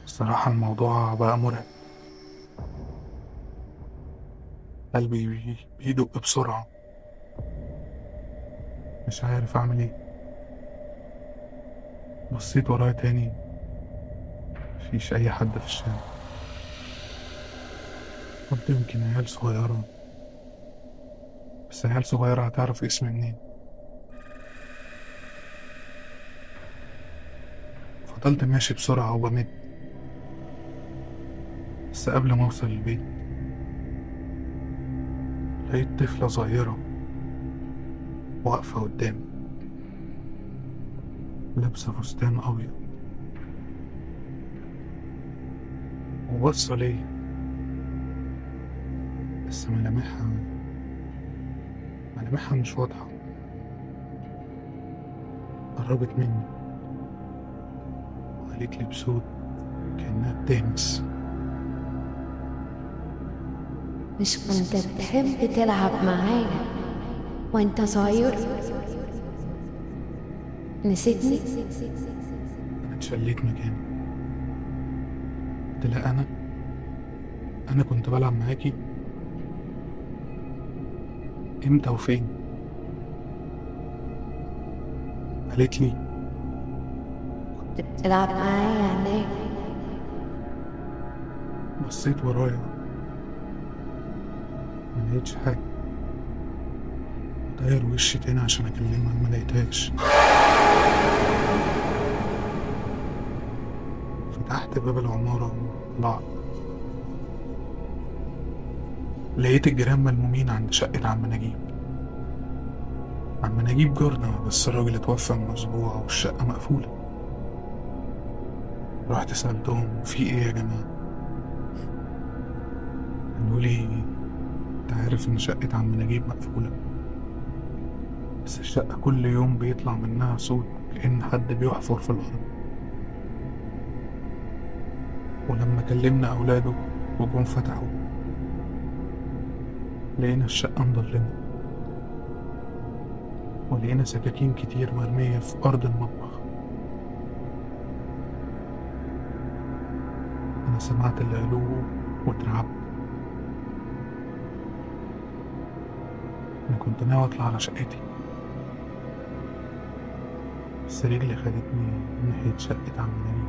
الصراحة الموضوع بقى مرعب. قلبي بيدق بسرعة، مش عارف أعمل إيه. بصيت ورايا تاني، مفيش أي حد في الشارع. قلت يمكن عيال صغيرة، بس عيال صغيرة هتعرف اسمي منين؟ فضلت ماشي بسرعة وبمد، بس قبل ما أوصل البيت لقيت طفلة صغيرة واقفة قدامي، لابسة فستان أبيض وبصة ليا، بس ملامحها مش واضحة. قربت مني وقالت لي بصوت كأنها بتهمس: مش كنت بتحب تلعب معايا وانت صغير؟ نسيتني؟ انا اتشليت مكاني. قلت لها: انا كنت بلعب معاكي؟ امتى وفين؟ قالت لي: كنت بتلعب معايا هناك. بصيت ورايا ما لقيتش حاجة. داير وشي تاني عشان اكلمها، ما لقيتهاش. فتحت باب العمارة وطلعت، لقيت الجيران ملمومين عند شقة عم نجيب. عم نجيب جارنا، بس الراجل اتوفى من أسبوع والشقة مقفولة. رحت سألتهم: في إيه يا جماعة؟ قالوا لي: أنت عارف إن شقة عم نجيب مقفولة، بس الشقة كل يوم بيطلع منها صوت كأن حد بيحفر في الأرض. ولما كلمنا أولاده وجم فتحوا لقينا الشقة مضلمة، ولقينا سكاكين كتير مرمية في أرض المطبخ. أنا سمعت اللي قالوه واترعبت. أنا كنت ناوي أطلع على شقتي، بس رجلي خدتني ناحية شقة عم نجيب.